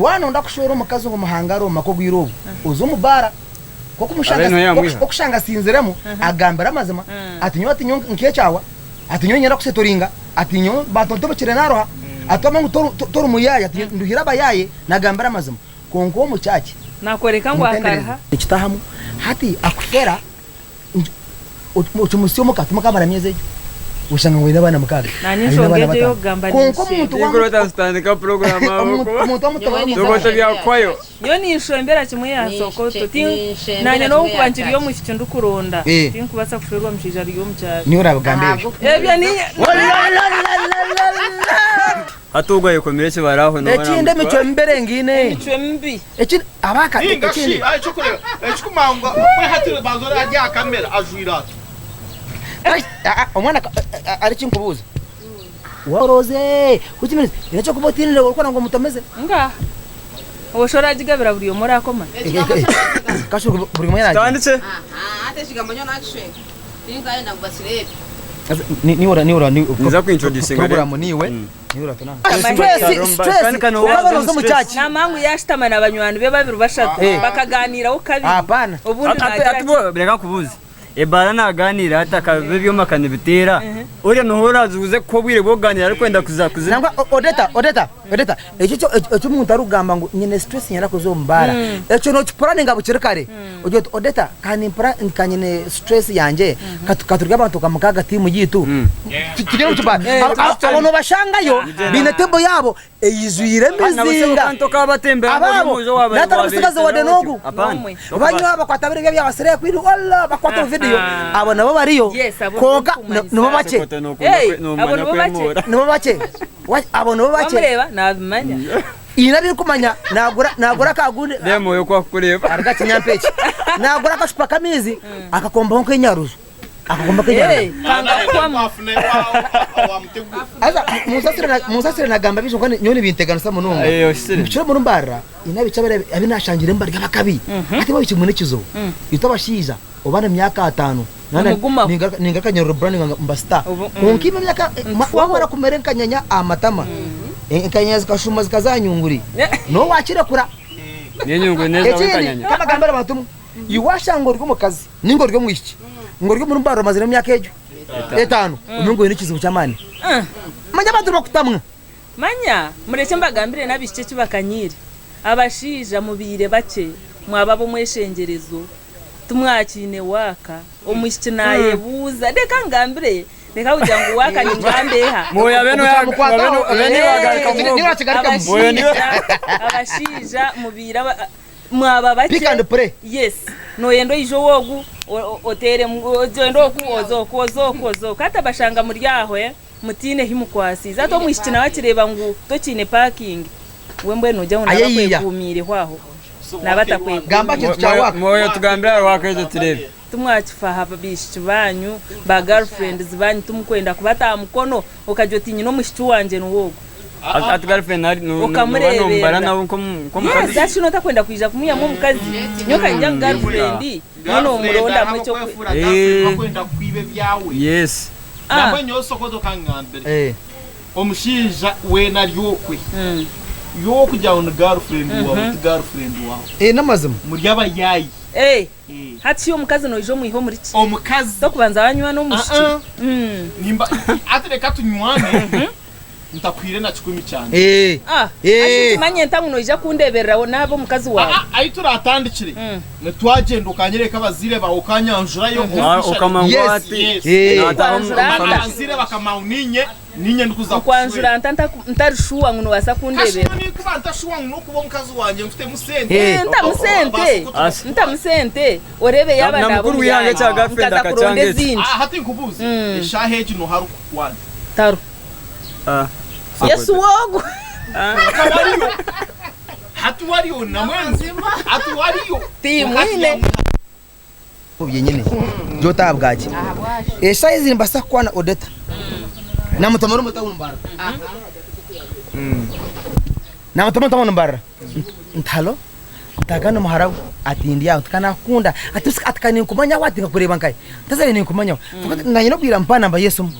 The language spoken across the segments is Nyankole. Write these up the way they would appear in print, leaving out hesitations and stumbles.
Waaba nooyenda kushwera omukazi ngu muhangare omu maka obwire obu, oze omu baara. Nk'oku Abe niho yamwiha. Okushanga asinziremu, agambire amazima ati nyowe ati nyowe nkekyawa, ati nyowe niinyenda kusetoringa, ati nyowe bantontobekire naruha, ati wamanya ngu tori muyaaye, ati nduhire abayaaye, nagambire amazima. Kwonka omu church Nakworeka ngu omutendereze akaruha. nikitahamu hati akufera okimutsya omuka timukamara myezi egyo oshanga ngu aine abaana mukaaga Nanye aine enshonga abaana egyo bataano ey'okugamba kwonka ninshemba. omuntu Tinkuroota nzitandika program ahabw'okuba omuntu wamutoba Nyowe Toba otabyakwayo. Nyowe ninshombera kimwe ya Sokoto. Tin, nanye n'obu nkuba nkiri omwishiki ndikuronda, tinkubaasa kushwerwa mushaija ari omu kyaro. Niwe orabigamba ebyo. Ebyo ninye. Hati ogwo ayekomire ekibara aho niwe Ekindi oramutwara. emicwe mibi erengaine. Emicwe mibi. Ekindi abaka Ninga shi ekindi ekyokureeba ekikumangwa we hati banza ori ari aha kamera ajwaire ata. Omwana ari ekinkubuuza warooze which means haine ekyokuba otiinire orikubona ngu omutomeze. Ngaha. Obwo shi oragigabira buri omwe orakoma? Kashi buri omwe yaragira. Kitandikye. Hati ekigambo nyowe nakishweka tinkayenda ngu bakireebe. Ninza ku introducinga Program niiwe. Stress, stress, okaba noza omu church. Namangu yashutama na banywani be babiri bashatu bakaganiiraho kabiri Hapana. obundi nagira ati. Reka nkubuuze, ebaara naganiira ati akaba ebyoma akanibiteera, oriya noha oraza kuha obwire bw'okuganiira arikwenda kuza kuza. Nangwa Odeta, Odeta, Odeta, ekyo kyo eki omuntu arikugamba ngu nyine stress niinyenda kuza omu baara, ekyo nookipuraninga bukiri kare. Ogira oti Odeta ka nimpura ka nyine stress yangye, ka turye abantu nka mukaaga tiimu yaitu tugyende omu kibaara. Abo noobashangayo baine tebo yaabo eijwire emizinga. Abaabo naatari omutsigazi wadde n'ogu, banywa bakwata biri ebya ba slay queen wallah bakwata omu video, abo nabo bariyo kwonka nibo bakye, nibo bakye. Abo nibo bakye. Wamureeba nabimanya. Haine abu ndikumanya nagura nagura akagundi Reeba Mwoyo oku akukureeba. Aruga kinyampa eki. Nagura akacupa k'amaizi akakombaho nk'enyaruju. Akakomba nk'enyaruju. Hey, kanga kuhwamu. Haza munsasire na- munsasire nagamba bingi kwonka nyowe nibinteganisa munonga. Eh, oshusire. Nikikira muri Mbarara haine abaishiki abari abu nashangire bari ab'akabi. Hati bo kimwe n'ekizibu. Itwe abashaija oba na myaka atano Nimugumaho. Ningaruka nyerura brand nga mba star. Kwonka imwe emyaka wamara kumera enkanyanya aha matama, enkanyanya zikashuma zikaza aha nyunguri, noba wakirekura. N'enyunguri n'ezawe Ekindi enkanyanya. kamagambire abantu mwe, iwe washanga ori omukazi ninga ori omwishiki ngu ori omuri mbarara omazire emyaka egyo etano, omanye ngu oine ekizibu ky'amaani. Manya abantu nibakutamwa. Manya, murekye mbagambire n'abaishiki eki bakanyiire. Abashaija mubaire bakye, mwaba ab'omweshengyerezo, timwakiine waaka. Omwishiki naayebuuza. Reka ngambire, reka kugira ngu waaka ningamba eha. Mwoyo abe niwe Okukyamukwataho, abe niwe agarukamu niwe ogwo. akigarukamu. Mwoyo niwe. Abashaija, abashaija mubaire aba, mwaba bakye. Pick and pray. Yes, nooyenda oije ow'ogu, oteeremu, ogyende oku, oze oku, oze oku, oze oku. Hati abashanga muri aho, Mutiine hi mukwasiize. Hati omwishiki nawe akireeba ngu tokiine parking, we mbwenu nogira ngu naaba Ayeyiya. akwekuumiireho aho? Naaba Gamba atakwekuumiire. ekintu kya work. Mwoyo tugambire aha work egyo tureebe. Timwakifa aha baishiki baanyu, ba girlfriends baanyu timukwenda kubata aha mukono okagira oti nyine omwishiki wangye niwe ogu. Ati girlfriend nari noba Okamureeberera. nomubara nawe nk'omukazi. Yes, hati shi notakwenda kwija kumwihamu omukazi? Nyowe nkagira ngu girlfriend niwe nomurondamu eky'okwe. Eh. Bakwenda kukwiba ebyawe. Yes. Nambwenu nyowe Sokoto kangambire omushaija weena ari okwe iwe okugira ngu ni girlfriend wawe ti girlfriend wawe Eh, n'amazima. muri abayaayi. Eh, hati shi omukazi noija omwiha omuri ki? Omukazi. Tokubanza wanywana omwishiki? Ah-ah. Nimba hati reka tunywane ntakuhaire na kikumi kyangye. Eh. Ah, Eh. hati nikimanya nta ngu noija kundeeberera naaba omukazi waawe? Ah-ah, ahi turatandikire nitwagyenda okanyereka abazaire baawe okanyanjurayo Ah, officially. okamanya ngu Yes. hati Yes. Eh. naataha omu Nkwanjura family. nta? Abazaire bakamanya ngu niinye niinye ndikuza Nkwanjura kukushwera. nta ntaku- ntari shuwa ngu nobaasa Kashi kundeeberera? nyowe ninkuba ntashuwa ngu n'okuba omukazi wangye mfitemu sente. Eh. Eh, ntamu sente, Asi. ntamu sente, oreebe yaaba Na- na naaba mukuru w'eihanga omuyaayi, ekya girlfriend nkaza kuronda akakyanga eki. ezindi. Ah, hati nkubuuze, eshaaha egi nooha arikukukwana? Taro. Ah, Yesu Sokoto. wogu. Akaba ariyo. Hati wariyo namwenu. Hati wariyo. Timwine. Byenyine byota bwaki. Eshaaha ezi nimbasa kukwana Odeta. Namutomera omu tawuni Mbarara. Namutomera omu tawuni Mbarara. Nti halo, nti aga n'omuharabu ati ndi aho nti ka nakukunda ati ati ka ninkumanyaho ati nkakureeba nkahi nti haza ninkumanyaho. Nanye n'obwire ampa namba y'esimu,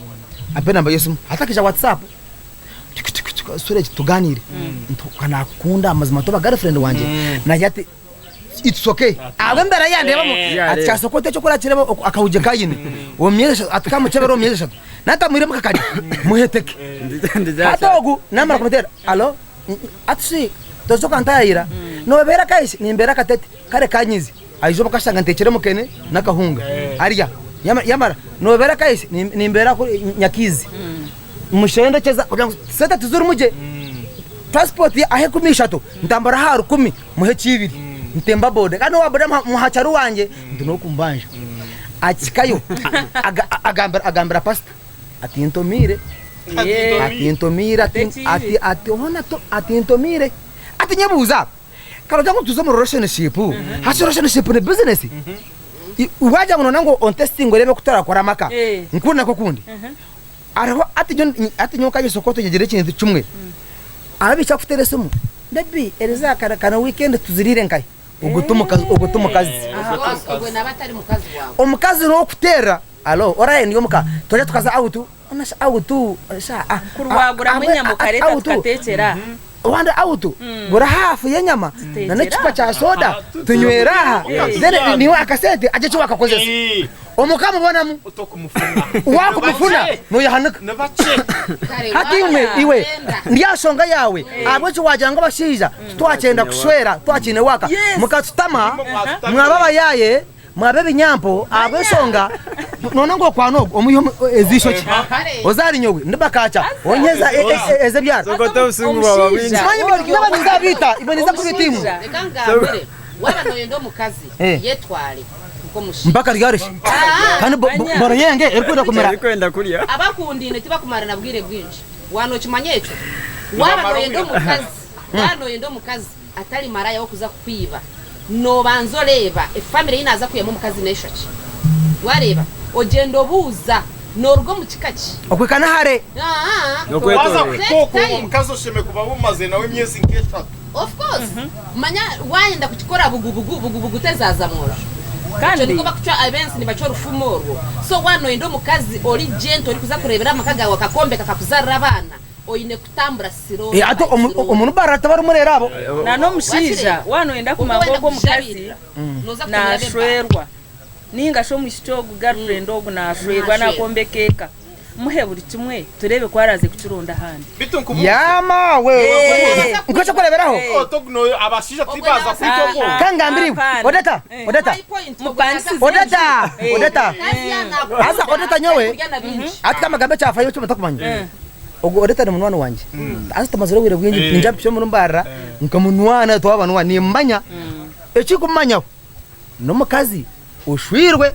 ampa enamba y'esimu hati akaija WhatsApp. sura eki tugaaniire nti ka naakukunda amazima toba girlfriend wangye nagira ati it's okay ahabw'embeera yandeebamu ati kyasooka ota eky'oku orakireeba akahugye nkayine omu myezi eshatu ati kamukyebere omu myezi eshatu natamwiremu kakarya muheteke hati ogu namara kumuteera alo ati shi toza okantayayira nobeera kahi nimbeera katete kare kanyizi aija omu kashanga ntekyere mukene n'akahunga arya yamara nobeera kahi nimbeera nyakiizi mushendekyeza kugira ngu sente tizirimu gye transport aho 30 ntambura aha 1000 muhe ekiibiri ntemba boda kandi owa boda muha charu wangye nti n'okumbanja akikayo agambira agambira pasita ati ntomiire ati ntomiire ati ati ati hona ati ntomiire ati nyebuuza kare ngu tuze omu relationship hati relationship ni business wagira ngu noona ngu ontestinge oreebe ku turakora amaka nkuru nako kundi hariho hati nyowe hati nyowe nka Sokoto nyegyire ekintu kimwe hariho abaishiki abakuteera esimu baby eriizooba kare kare weekend tuziriire nkahi ogwo ti mukazi ogwo ti mukazi Ogwe naba atari mukazi wawe. Omukazi n'owokuteera alo oraye ndi omuka twaija tukaza out onasha out sha ah Kuri waguramu enyama okareta tukatekyera aha. Wanda out gura half y'enyama Tutekyere na n'ekicupa aha. kya soda tunywere aha then niiwe akasente agye eki wakakozesa omuka mubonamu wakumufuna noyehanika hati imwe iwe ndi aha nshonga yaawe ahabw'eki wagira ngu abashaija titwakyenda kushwera twakiine waaka mukatutama mwaba abayaaye Mwaba ebinyampo ahabw'enshonga noona ngu okwana ogu omwihe ezi ishokye oze ahari nyowe ndi bakaaca onyihe ez'ebyara. Sokoto obusungu bwaba bwingi. Kimanye imwe naba ninza abiita imwe ninza kubiita imwe. Reka ngambire waaba noyenda omukazi yetware nk'omushaija. Mpaka ryari shi? Kandi boro yenge erikwenda kumera. Erikwenda kurya. Abakundaine tibakumarana bwire bwingi. Waaba nokimanya ekyo? Waaba noyenda omukazi, waaba noyenda omukazi atari maraya w'okuza kukwiba, Noobanza oreeba efamire ei naaza kwihamu omukazi n'eshaki. Waareeba? Ogyenda obuuza, Nooruga omu kika ki? Okwikana hare. Aa. Waaza N'okwetoorora. kuhika okwo, Take time. omukazi oshemereire kuba omazire nawe emyezi nk'eshatu. Of course. Manya waayenda kukikora bugubugu, bugubugu tezaaza mwojo. Ekyo Kandi nikwo bakucwa ab'ensi nibacwa orufumo orwo. So waaba nooyenda omukazi ori gentle orikuza kureebera amaka gaawe akakombeka akakuzaarira abaana, Oine kutambura slow Eh, ate by omu- slow. omu rubara tibarumurera abo. Na n'omushaija waaba nooyenda Obwo kumanya wenda ngu ogwo omukazi kujabirira, noza kutomera ab'ebbaara. naashwerwa nainga shi omwishiki ogu girlfriend ogu naashwerwa Naashwerwa. naakombeka eka, muhe buri kimwe tureebe ku araaze kukironda ahandi. Beitu nkubuuze. Yaama we. Eh. Nk'ekyokureeberaho. Eh. Oto guno abashaija Ogwe tibaza nabaasa kwita ogwo. Aha. Ka ngambire iwe. Hapana. Odeta, Eh. Odeta. My point, ogwe Mupangisize naza Odeta, Eh. Odeta. Kazi ya nakunda, Haza Odeta nyowe. kurya na bingi. Ati kamagambo ekyafayo eki mutakumanya. Eh. Ogwo Odeta ni munywani wangye. Haza tumazire obwire bwingi ningira mpikire omuri Mbarara nkamunwana twabanwana nimmanya. Ekirikumumanyaho n'omukazi oshwirwe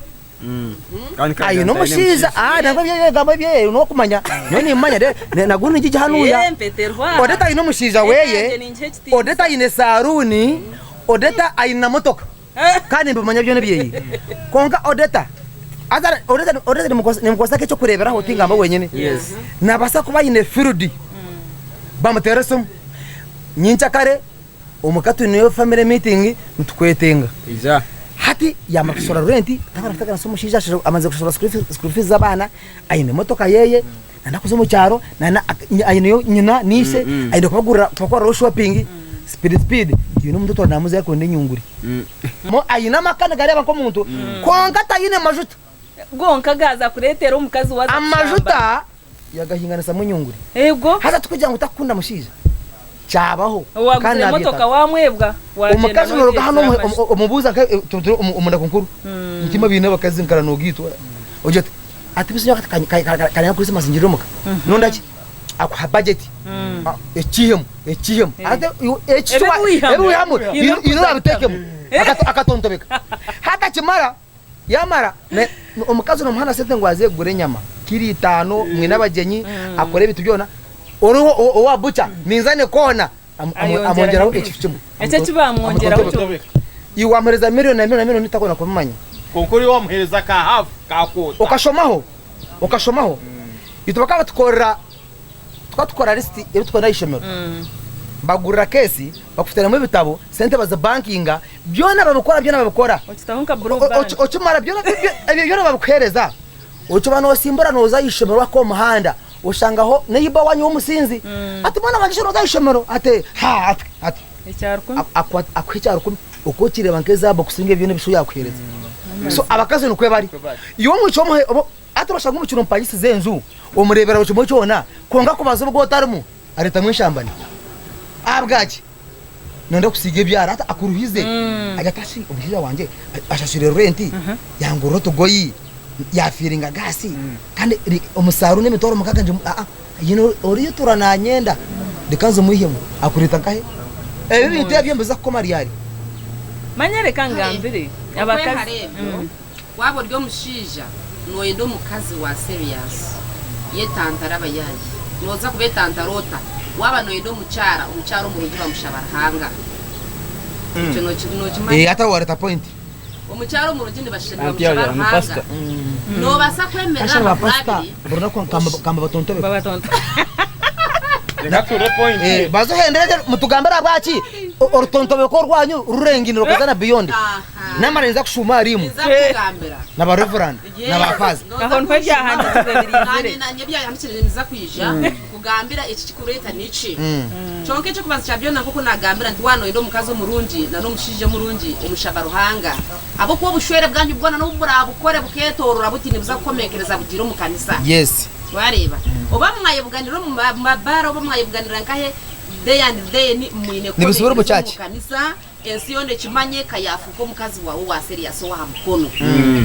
aine omushaija nangwa ebigambo ebye n'okumanya nyowe nimmanya then nagwo ningigya hanuya. Odeta aine omushaija weye, Odeta aine saruuni, Odeta aine na motoka. Kandi nimbimanya byona ebyeye. Kwonka Odeta, haza Odeta, Odeta nimukozesa nimukozesa nk'ekyokureeberaho tingamba wenyine. Yes. Naabaasa kuba aine field, bamuteere esimu, nyenkyakare omuka twineyo family meeting nitukwetenga. Ija. Hati yaamara kushashura rent, taaba arikuteganisa omushaija, amazire kushashura school fees, school fees z'abaana, aine emotoka yeye, nana kuza omu kyaro, nana aineyo nyina n'ishe, aine kubagurira kubakoreraho shopping, speed speed, haine omuntu otuura naamuzayo arikwenda enyunguri. Mo aine amaka nigareeba nk'omuntu kwonka taine majuta. Gonka gaaza kureetera omukazi waaza kushamba. Amajuta yagahinganisamu enyunguri. Eego. Haza tikugira ngu takukunda mushaija, kyabaho kandi Owaaguzire nabyetaaga. emotoka waamwebwa, waagyenda Omukazi noruga hanu n'ogyetsire amajuta. omubuuza nka turi omu naku nkuru, ntima biine abakazi nkara nogaitwa, ogira oti ati bisi nyowe kanyenda Christmas ngirire omuka, nonda ki? Akuha budget, ekihemu, ekihemu, ate eki Ebi wihamu. ebi wihamu, Ine ine obitekemu, akatontobeka. Hati akimara, yamara, omukazi nomuha na sente ngu aze kugura enyama, kiro itaano, mwine abagyenyi, akore ebintu byona, oriho owa bucha, minzani koona, amwongyeraho ekifu kimwe. Ekyo eki bamwongyeraho kyonka. Iwe wamuheereza million na million na million takwenda kubimanya. Kwonka oriya wamuheereza ka half ka quarter. Okashomaho, okashomaho. Itwe bakaba batukorera, tukaba tukora list ebi turikwenda aha ishomero. Bagurira case, bakuteeramu ebitabo, sente bazibankinga, byona babikora, byona babikora. Okitaho nka blue band. Okimara byona, ebyo byona babikuheereza, okiba noosimbura nooza aha ishomero mpaka omu muhanda. Oshangaho neighbour wanyu w'omusinzi ati mwana wangye shi noza ah'ishomero ati ha ati ati Ekyarukumi. Akuha ekyarukumi okwo okireeba nk'ezaabu okusinga ebi byona ebi sho yaakuheereza. So abakazi nikwo bari. Iwe omwishiki omuhe oba hati noshanga omwishiki nomupangisiza enju omureebera buri kimwe kyona kwonka kubanza obwo otarimu areetamu enshambani. Ahabwaki? Nayenda kusiiga ebyara hati akuruhize agira ati shi omushaija wangye ashashwire renti, yangurira otugoyi, yafiiringa gaasi kandi omusaara n'emitwaro mukaga ngi aa haine oriyo otuura nanyenda reka nze mwihemu akureeta nkahe? Ebi ebintu ebyo nibiza kukoma ryari? Manya reka ngambire Okwehara abakazi. ebyo, waaba ori omushaija nooyenda omukazi wa serious, yetantare abayaayi. Nooza kubetantara ota? Waaba nooyenda omukyara, omukyara omurungi bamushaba Ruhanga. Ekyo nookimanya? Eeh hati aho wareeta point. Omukyara omurungi Anti nibamushaba aho ni Ruhanga. pastor. Noobaasa kwemerera Kasha ba amakuru pastor abiri. buri runaku kamba batontobeka. Babatonto. Reka tuhure point ye. Baze ohendere gye mutugambire ahabwaki orutontobeko rwanyu rurengine rukaza na beyond. Aha. Namara ninza kushuuma ahari imwe Ninza kukugambira. na ba reverand na ba faaza. Aho niho ebyahandiikirwe birizire. Naanye naanye ebyahandiikirwe nibiza kwija kugambira eki kikureeta niki. Kyonka eky'okubanza kya byona nk'oku naagambira nti waaba nooyenda omukazi omurungi na n'omushaija omurungi omushaba Ruhanga. Ahabw'okuba obushwere bwanyu bwona n'obu buraabukore bukeetoorora buti nibuza kukomeekereza bugiire omu kanisa. Yes. Wareeba? Oba mwayebuganira omu mabaara oba mwayebuganira nkahe there and then mwine Nibisubira omu kukomeekereza omu church. kanisa. Ensi yoona ekimanye ka yaafuuka omukazi waawe owa serious ow'aha mukono.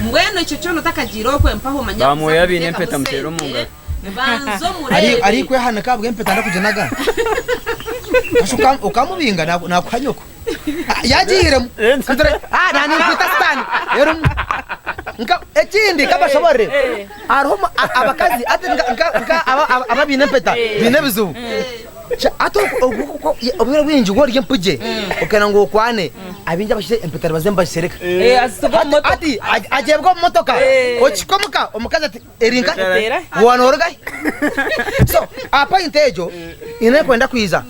Mbwenu ekyo kyona otakagiire okwe mpaho manya Ba kuza Mwoyo abaine kumuteekamu empeta muteere omu sente, ngaro. banza omureebe. Arikwehanika ahabw'empeta ndakuginaga. Kasha okamubinga nakuha nyoko. Yagiihiremu. Ah, nanye nkwita sitaani. Erimu. Nka ekindi kabashoborere. Hariho abakazi ati nka nka aba abaine empeta baine ebizibu. Hati obwire bwingi waaba ori empugye okenda ngu okwane, abaingi abashaija empeta nibaza nibazishereka. Hati agyebwa omu motoka, okihika omuka omukazi ati eri nkahi? Waaba noruga hi? So aha point egyo eine erikwenda kwija,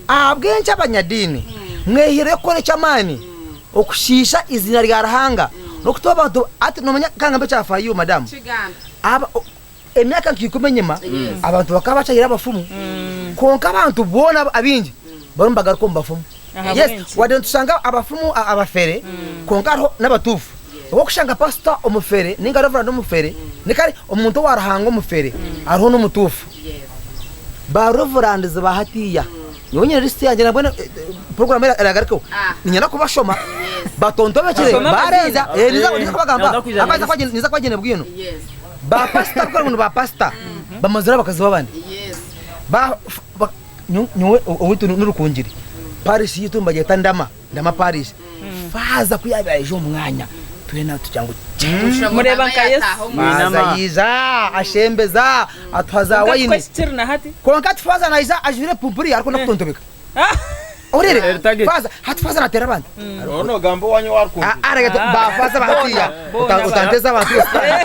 ahabw'enki abanyadiini mwehireyo kukora eky'amaani okushiisha eiziina rya Ruhanga n'okuta abantu, hati noomanya ka ngambe ekyafaayo madamu, Emyaka nka ikumi enyima, abantu bakaba bakyayire abafumu, kwonka abantu boona abaingi barimu nibagaruka omu bafumu. Yes, wadde nitushanga abafumu abafere, kwonka hariho n'abatuufu. Obu orikushanga pasita omufere ninga reverand omufere, ni kare omuntu owa Ruhanga omufere, hariho n'omutuufu. Ba reverands ba hatiiya, nyowe nyine lisiti yangye nabwo puroguraamu eragarukeho, niinyenda kubashoma batontobekire barenza, ninza kubagamba ahabw'okuba ninza kuba nyine bwino. Ba pastor kukora ngu ni ba pastor bamazire abakazi babandi ba ba nyowe owaitu ni Rukungiri parish yaitu nibagyeta Ndama, Ndama parish faaza ku yabaire aija omu mwanya twena tugira ngu kyee. Mureeba nka Yesu. Faaza yaija ashembeza atuha za Kwonka wayini tikwo kikiri na hati. kwonka hati faaza naija ajwaire epumpuri arikwenda kutontobeka. Ohurire Eri target. faaza hati faaza nateera abantu. Oru nogamba owanyu owa Rukungiri. Aragati ba faaza ba hatiya Boona otanteza abantu bo sitaani.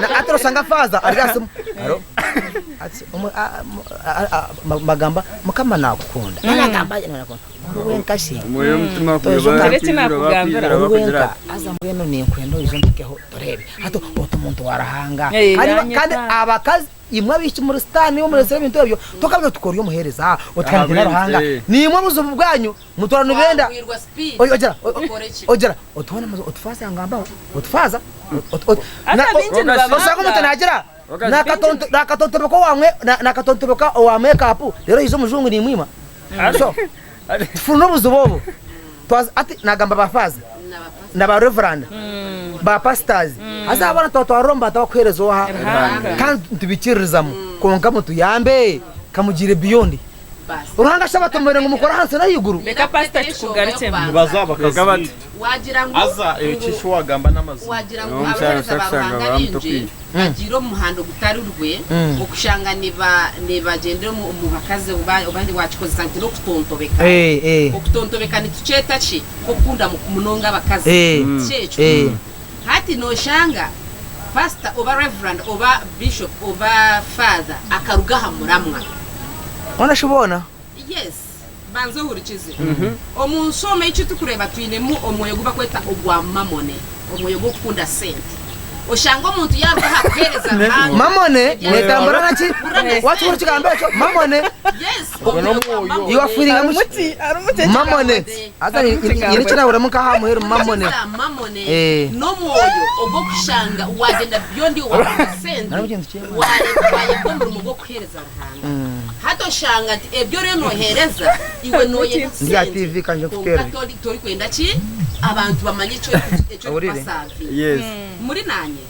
Na hati osanga faaza ari aha simu. Haro. Ati omu bagamba mukama nakukunda. Nagamba nakukunda. Ori wenka shi. Omwoyo omutima Toija kuyoba Kare eki bakwizira nakugambira. bakwizira Ori bakugira wenka ati haza mbwenu ninkwenda oije ompikeho tureebe. Hati oti omuntu wa Ruhanga. Eh, Kandi yanyeta. kandi abakazi Imwe abaishiki muri sitaane imwe mureetsire ebintu ebyo, tokabiire oti kora ori omuheereza, oti kandi ntiina Ruhanga. Niimwe obuzibu bwanyu, mutoora nibenda ogira ogira oti hoona oti faaza yangambaho, oti faaza osanga omuntu naagira naakatontobeka owa owa meekaapu reero haija omujungu niimwima. So tufune obuzibu obu. Hati naagamba ba faaza na ba reverand, ba pastors, haza abo boona twatwarira omu bantu abarikuheereza oha? Kandi nitubikiririzamu kwonka mutuyambe kamugiire beyond. Ruhanga shi abatumire ngu mukore ahansi n'ahaiguru? Reka pastor kikugarukyemu. Nibaza aha bakazi Reka bati. baitu. Haza ekyo eki wagamba n'amazima. Wagira ngu Omukyara abaheereza ba otakushanga Ruhanga bamuta baingi okwija. bagiire omu muhanda ogutari rwe, okushanga nibagyendera omu bakazi oba wakikozesa nti n'okutontobeka. Okutontobeka nitukyeta ki? Nk'okukunda munonga abakazi. Tikyo ekyo? Hati noshanga pasita oba reverand oba bishop oba father akaruga aha muramwa. Hoona shi boona? Yes. Banza ohurikize. Omu nshooma eki turikureeba twinemu omwoyo ogu barikweta ogwa mamone, omwoyo gw'okukunda sente. Oshanga omuntu yaaruga aha kuheereza Ruhanga. Mamone Ebya- netambura naki? Hurira na Wakihurira sente. ekigambo ekyo? Mamone. Yes, Ogwo omwoyo gwa n'omwoyo. mamone. You are feeling Harimu ki- harimu ki ekigambo? Mamone. Haza Harimu ekigambo nyine ekinahuriramu nka aha muheru mamone. Za mamone Eh. n'omwoyo ogw'okushanga wagyenda beyond wakuha sente Harimu ekintu kimwe. wayebwa omurimo gw'okuheereza Ruhanga. Hati oshanga nti ebyo oriyo nooheereza iwe nooyenda Ndi aha sente TV kanje kwonka nkuteerere. tori- torikwenda ki abantu bamanye eki ori- eki Ohurire? orikubasavinga. Yes. Muri nanye?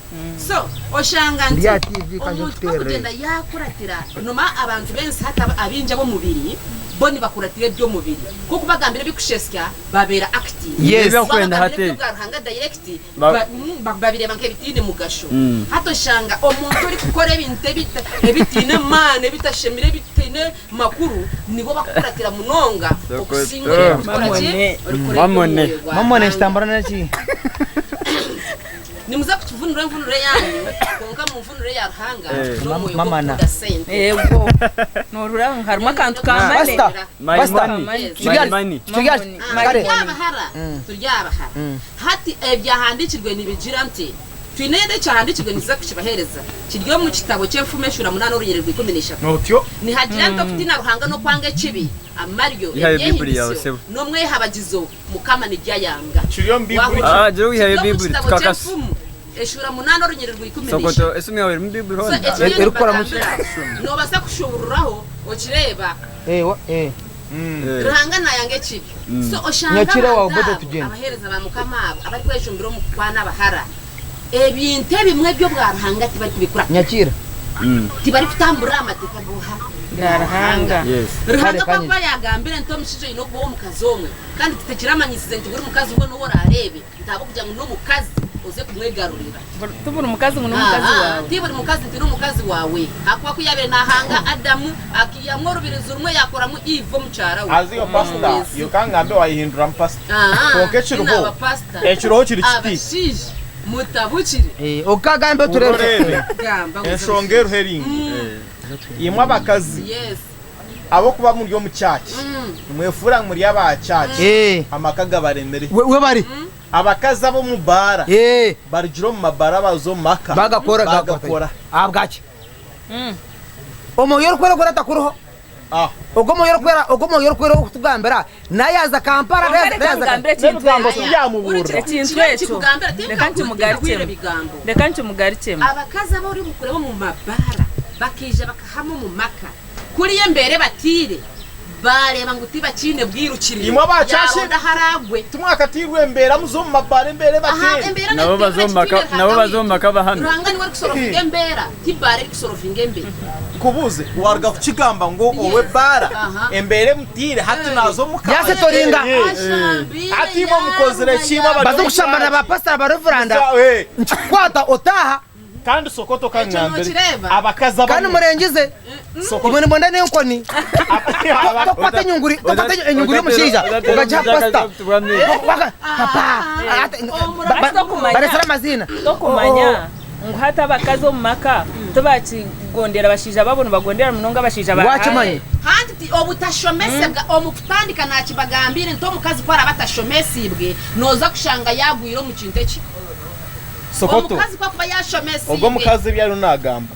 So oshanga Ndi nti aha TV kanje omuntu nkuteerere. kwakugenda yakuratira noma abantu b'ensi hati abaingi ab'omubiri bo nibakuratira eby'omubiri nk'oku bagambira ebikushesya babeera active. Yes. Ebyakwenda Wabagambira hati. eby'obwa Ruhanga direct Ba- babireeba nk'ebitaine mugasho. Hati oshanga omuntu orikukora ebintu ebitaine maani, ebitashemire, ebitaine makuru nibo bakukuratira munonga okusinga ori orikukora ki? Mamone. Orikukora Mamone. eby'omwoyo gwa Mamone Ruhanga. ekitambura naki? Nimuza kukivunura envunura eyanyu, kwonka munvunure eya Ruhanga n'omwoyo Mamana. gw'okukunda sente. Yego. Noorura ngu harimu akantu ka mane. Pastor, My Pastor, money. Yes. My Kigali, money. Kigali, Mamoni. kare. Turi abahara, turi abahara. Hati ebyahandiikirwe nibigira nti, twine ekyahandiikirwe nikiza kukibaheereza, kiri omu kitabo ky'Enfumu eshuura munaana orunyiriri rwa 13. Otyo. Nihagira nti okutiina Ruhanga n'okwanga ekibi, amaryo, Ihayo Baibuli yawe, ebyehimbisyo, sebo. n'omwehabagizo, Mukama nibyo ayanga. Kiri omu Baibuli. Ah, gira wihayo Kiri omu Baibuli, kitabo tukakasa. ky'Enfumu eshuura munaana orunyiriri rwa 13. Sokoto, esimu yawe erimu Baibuli So, hoona? ekiriyo Erikukora mu ki? nibagambira, noobaasa kushubururaho okireeba. Eh, wa- eh. Eh. Ruhanga naayanga ekibi. So oshanga Nyakira abantu wawe bodo abo, tugyende. abaheereza ba Mukama abo abarikwejumbira omu kukwana abahara, ebintu ebimwe eby'obwa Ruhanga tibarikubikuratira. Nyakira. Tibarikutamburira aha mateeka g'oha? Ga Ruhanga. Yes. Ruhanga Kare, ku akuba kanyine. yaagambire nti omushaija oine okuba ow'omukazi omwe, kandi tikiramanyisize nti buri mukazi weena ou oraareebe nti ahabw'okugira ngu n'omukazi oze kumwegarurira. Ti buri mukazi ngu n'omukazi Aha, waawe. ti buri mukazi nti n'omukazi waawe. Ahakuba ku yaabaire naahanga Adamu, akaihamu orubirizi rumwe yaakoramu Eve omukyara we. Haza iwe pasita, Omuhwezi. iwe kangambe wayehinduramu pasita. Aha, Kwonka ekiriho, tinaaba pasita. ekiriho kiri kiti. Abashaija mutabukire. Eh, okagambe otureebe. Oreebe. Gamba ngu Enshonga eriho eri ngu, imwe abakazi Yes. ab'okuba muri omu church, nimwefuura ngu muri aba church, Eh. amaka gabaremire. We we bari. Abakazi ab'omu baara Eh. barugire omu mabaara baza omu maka Bagakora bagakora. Ahabwaki? Omwoyo orikwera ogwo atakuriho. Ah. Ogwo omwoyo orikwera, ogwo omwoyo orikwera orikutugambira nayaza Kampala Kwonka reka nayaza nkugambire ekintu N'ebigambo ekyo. tibyamubuurira. Ekintu ekyo. Reka nkimugarukemu. Bigambo. Reka nkimugarukemu. Abakazi abu orikureeba omu mabaara bakaija bakahama omu maka kuriya embeera ebatiire baareeba ngu tibakiine bwirukiriro Imwe aba church yaaronda ahu araagwe. Timwakatiirwe embeera muze omu mabaara embeera Aha, ebateere. embeera Nabo nayo baze omu maka, tiine nabo Ruhanga baze omu waitu. maka bahame. Ruhanga niwe arikusorovinga embeera, ti baara erikusorovinga embeera. Nkubuuze, waaruga kukigamba ngu Yes. ow'ebaara Aha. embeera emutiire hati naaza omuka? Yasetoringa. Ashambire, Hati imwe mukozire ki imwe abari Baze omu kushambana church? ba pastor ba reveranda. Sa- eh. Nkikwata otaha. Kandi Sokoto Ekyo kangambire nokireeba? abakazi Kandi abamwe murengize. Sokoto Imwe nimwenda n'enkoni. Tokwata enyunguri, tokwata enyunguri y'omushaija ogagiha pastor. Waka papa. Tokumanya. Baresire amaziina. Tokumanya ngu hati abakazi omu maka tibakigondera bashaija babo nibagondera munonga abashaija ba Wakimanya. Handi ti obutashomesebwa omu kutandika nakibagambire nti omukazi ku araba atashomesibwe noza kushanga yagwire omu kintu eki. Sokoto Omukazi ku akuba yashomesibwe. Ogwo omukazi ebi ariyo nagamba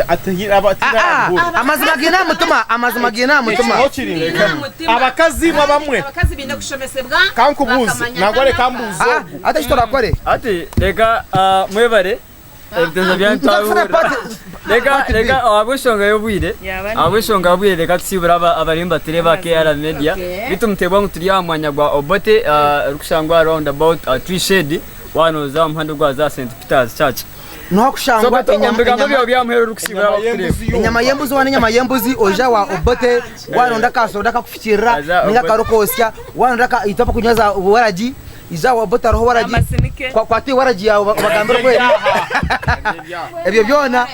Ah, ah, amazima gaine aha mutima, amazima gaine aha mutima. Ekiho kiri abakazi imwe abamwe. Abakazi baine kushomesebwa Kankubuuze, bakamanya nangwa reka n'amaka. mbuuze Ah, ogu. ate eki turakore. Ati reka ah, mwebare ebitezo byanyu Nitufuna twabihurira. part Reka reka ahabw'enshonga y'obwire Yaba ni- ahabw'enshonga y'obwire reka tusiibure aba- abarimu batureeba KR Media Okay. bitu muteebwa ngu turi aha mwanya gwa Obote ah, orikushangwa round about ah, Tree Shade waanoza omuhanda ogwaza St Peter's Church. Niho kushangwa Sokoto omu enyama bigambo enyama byawe byamuheru orikusiibura Enyama abakutureeba. y'embuzi yonka. enyama y'embuzi wana enyama y'embuzi oija wa Obote waronda akasoda kakufukirira Aza ninga Obote. karikosya waronda aka itwe abakunywa za waragi ija wa Obote hariho waragi Amasinike. Kwa- kwata ewaragi yawe obagambire oku eri. Ebyo byona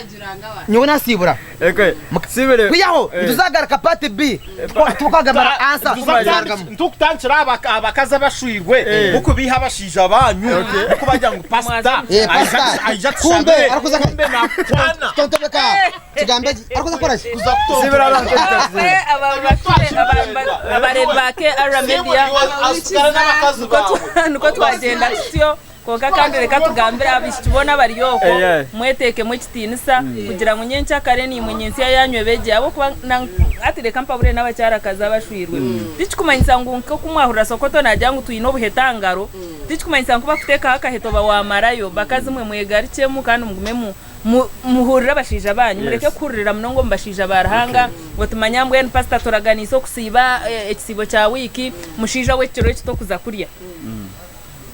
nyowe nasiibura. Eke, sibire. Kwihaho Eh. nituzagaruka part B tukagambana answer tuzarugamu. Ntukutandikira abakazi abashwirwe Eh. mukubiha abashaija banyu mukubagira ngu pasita Eh, pastor. aija Kumbe, tushabire arikuza kumbe nakukwana Tontobeka kigambo eki arikuza kukora ki? kuza Sibira kutontoka abantu Eh, aba bakire abareebi ba KR Media asigara n'abakazi niko bawe niko twagyenda tutyo. Kwonka kandi reka tugambire abaishiki boona abari okwo, Eh, mweteekemu ekitiinisa kugira ngu nyenkyakare naimwe nyentsya yaanyu ebe gye ahabw'okuba na hati reka mpabure n'abakyarakazi abashwirwe. Tikikumanyisa ngu nk'oku mwahurira Sokoto naagira ngu twine obuheta aha ngaro, tikikumanyisa ngu ku bakuteekaho akaheto oba waamarayo. Bakazi mwe mwegarukyemu kandi mugume mu Mu, muhurire abashaija baanyu, mureke kuhurira munonga omu bashaija ba Ruhanga, ngu timanya mbwenu pasita turaganiise okusiiba ekisiibo kya wiiki, mushaija we ekiro eki tokuza kurya.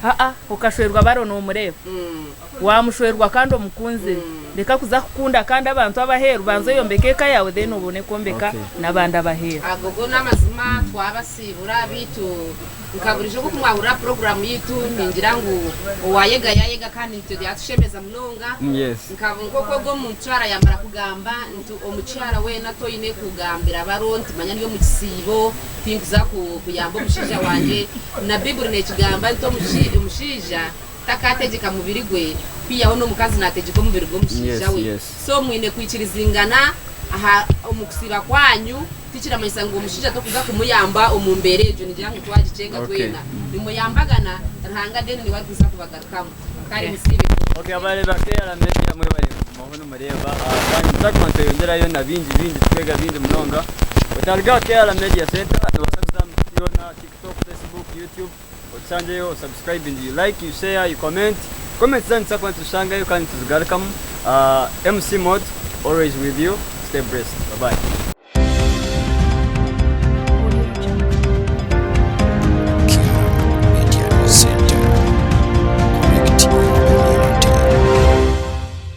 Haa, okashwerwa baro nomureeba. Wamushwerwa kandi omukunzire. Reka kuza kukunda kandi abantu abaheeru, banza oyombeke eka yaawe then obone kwombeka n'abandi abaheeru. Ago go n'amazima twabasiibura beitu nka burijo nk'oku mwahurira puroguraamu yaitu ningira ngu owayega yayega kandi nitwe byatushemeza munonga. Yes. Nka nk'oku ogwo omukyara yamara kugamba nti omukyara weena toine kugambira baro nti manya ndi omu kisiibo tinkuza kuyamba omushaija wangye. Na Baiburi nekigamba nti omushaija takategyeka mubiri gwe kwihaho n'omukazi nategyeka omubiri gw'omushaija we. Yes, yes. So mwine kwikirizingana aha omu kusiiba kwanyu tikiramanyisa ngu omushaija tokuza kumuyamba omu mbeera egyo nigira ngu twagikyenga Okay. twena. Nimuyambagana Ruhanga then niwe arikuza kubagarukamu. Kare musiibe. Ok abareeba KR Media mwebare kugumaho nimureeba kandi nitwaguma nitweyongyerayo na bingi bingi tukwega bingi munonga. Otaruga aha KR Media Center nobaasa kuza aha mikutu yoona TikTok, Facebook, YouTube otusangyeyo osubscribinge you like, you share, you comment. Comments zanyu nituza kuba nituzishangayo kandi nituzigarukamu. MC Mot always with you stay blessed bye bye.